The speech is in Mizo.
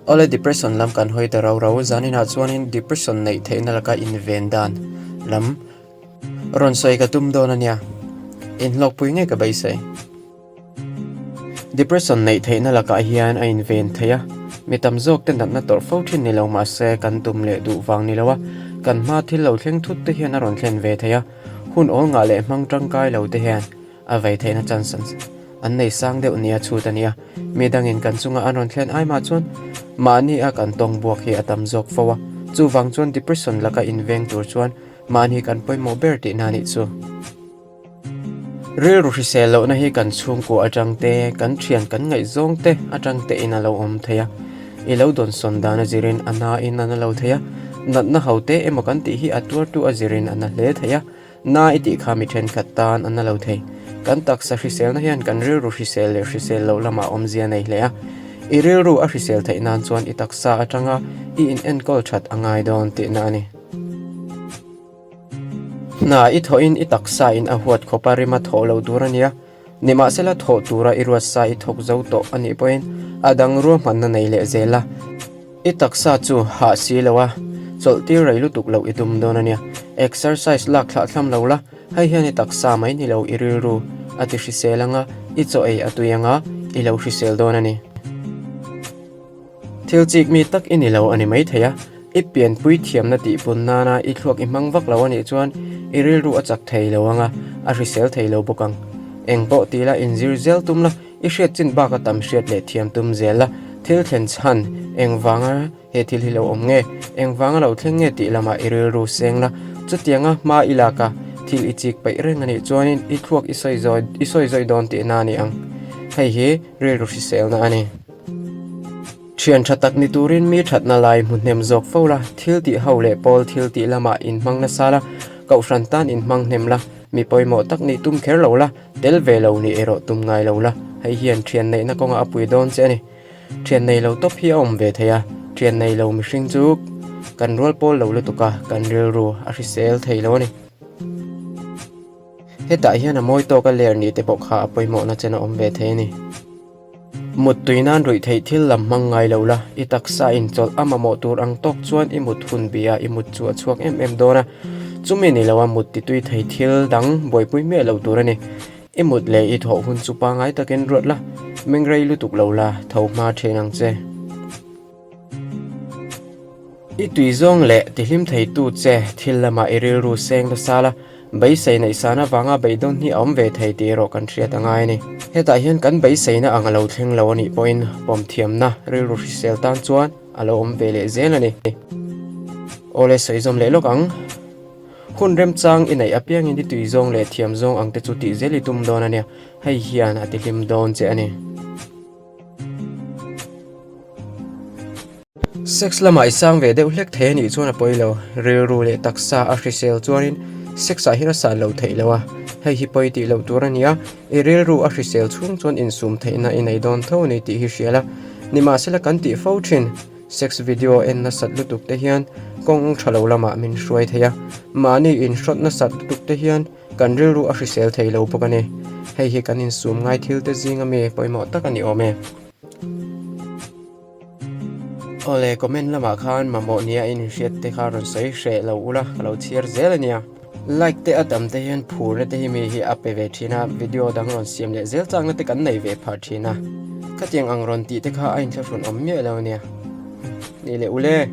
Awle depression lam kan hawi ta rau rau zaninah chuanin depression neih theihna laka inven dan lam rawn sawi ka tum dawn a nia. Inhlawkpui ngei ka beisei. Depression neih theihna lakah hian a inven thei a, mi tam zawk te natna tawrh fo thin ni lo mahse kan tum leh duh vang ni lo a, kan hma thil lo thleng thut te hian a rawn thlen ve thei a, hun awl ngah leh hmang tangkai lo te hian a vei theihna chance an nei sang deuh nia chhut a nia. Mi dangin kan chunga an rawn thlen ai mah chuan mahni a kan tawng buak hi a tam zawk fo a, chuvang chuan depression laka inveng tur chuan mahni kan pawimawh ber tihna a nih chu. Rilru hrisel lohna hi kan chhungkua atang te, kan thian kan ngaihzawng te atang te in a lo awm thei a. I lo dawnsawn dan a zirin a na in a na lo thei a, natna ho te emaw kan tih hi a tuartu a zirin a na hle thei a, na i tih kha mi thenkhat tan a na lo thei. Kan taksa hriselna hian kan rilru hrisel leh hrisel loh lamah awmzia nei hle a. I rilru a hrisel theih nan chuan i taksa atanga i in enkawl that a ngai dawn tihna a ni. Hna i thawhin i taksa in a huat khawp a rima thawh lo tur a nia. Nimahsela thawh tura i ruatsa i thawk zo tawh a nih pawhin a dang ruahmanna nei leh zel a. I taksa chu hah si lo a, chawlh tir rei lutuk loh i tum dawn a nia. Exercise lak thlah thlam lo la, hei hian i taksa mai ni lo i rilru a ti hrisel anga, i chaw ei a tui anga, i lo hrisel dawn a ni. Thil chik mi tak i ni lo a ni maithei a, i pianpui thiamna tih pun nana i thluak i hmang vak lo a nih chuan i rilru a chak thei lo ang a, a hrisel thei lo bawk ang. Eng pawh ti la inzir zel tum la, i hriat chin bak a tam hriat leh thiam tum zel la, thil thlen chhan eng vanga he thil hi lo awm nge, eng vanga lo thleng nge tih lamah i rilru seng la, chutianga hma i lak a, thil i chik peih reng a nih chuanin i thluak i sawi zawi i sawi zawi dawn tihna a ni ang. Hei hi rilru hriselna a ni. Thian tha tak ni turin mi thatna lai hmu hnem zawk fo la, thil tih ho leh pawl thil tih lamah inhmang nasa la, kohhran tan inhmang hnem la, mi pawimawh tak nih tum kher lo la, tel ve lo nih erawh tum ngai lo la, hei hian thian neihna kawngah a pui dawn che a ni. Thian nei lo tawp hi a awm ve thei a, thian nei lo mihring chu kan rual pawl lo lutuk a, kan rilru a hrisel thei lo a ni. Hetah hian a mawi tawka ler nih te pawh kha a pawimawhna chen a awm ve thei a ni. Mut tui nan ruih theih thil lam hmang ngai lo la, i taksa inchawlh a mamawh tur ang tawk chuan i mut hun bia i mut chu a chhuak em em dawn a, chumi ni loa mut ti tui thei thil dang buaipui miah lo tur a ni. I mut leh i thawh hun chu pangai takin ruat la, mengrei lutuk lo la, tho hma thin ang che. I tui zawng leh tihlim theitu che thil lamah i rilru seng nasa la, beisei neihsan avanga beidawn hi a awm ve thei tih erawh kan hriat a ngai a ni. Hetah hian kan beiseina ang a lo thleng lo a nih pawhin pawmthiamna rilru hrisel tan chuan a lo awm ve leh zel a ni. Awle sawi zawm leh lawk ang. Hun remchang i neih apiangin i tui zawng leh thiam zawng ang te chu tih zel i tum dawn a nia, hei hian a tihlim dawn che a ni. Sex lamah i sang ve deuh hlek thei a nih chuan a pawi lo. Rilru leh taksa a hrisel chuanin sex ah hian a san lo theih lo a, hei hi pawi tih loh tur a ni a, i rilru a hrisel chhung chuan insum theihna i nei dawn tho a ni tih hi hria la. Nimahsela kan tih fo thin, sex video en nasat lutuk te hian kawng tha lo lamah min hruai thei a, mahni inhrawt nasat lutuk te hian Kan rilru a hrisel thei lo bawk a ni. Hei hi kan insum ngai thil te zinga mi pawimawh tak a ni awm e. Awle, comment lamah khan mamawh nia in inhriat te kha rawn sawi hreh lo ula, ka lo chhiar zel a nia. Like te a tam te hian phurna te hi mi hi a pe ve thin a, video dang rawn siam leh zel changna te kan nei ve phah thin a. Khatiang ang rawn tih te kha a inthlahrun awm miah lo a nia. Ni leh ule.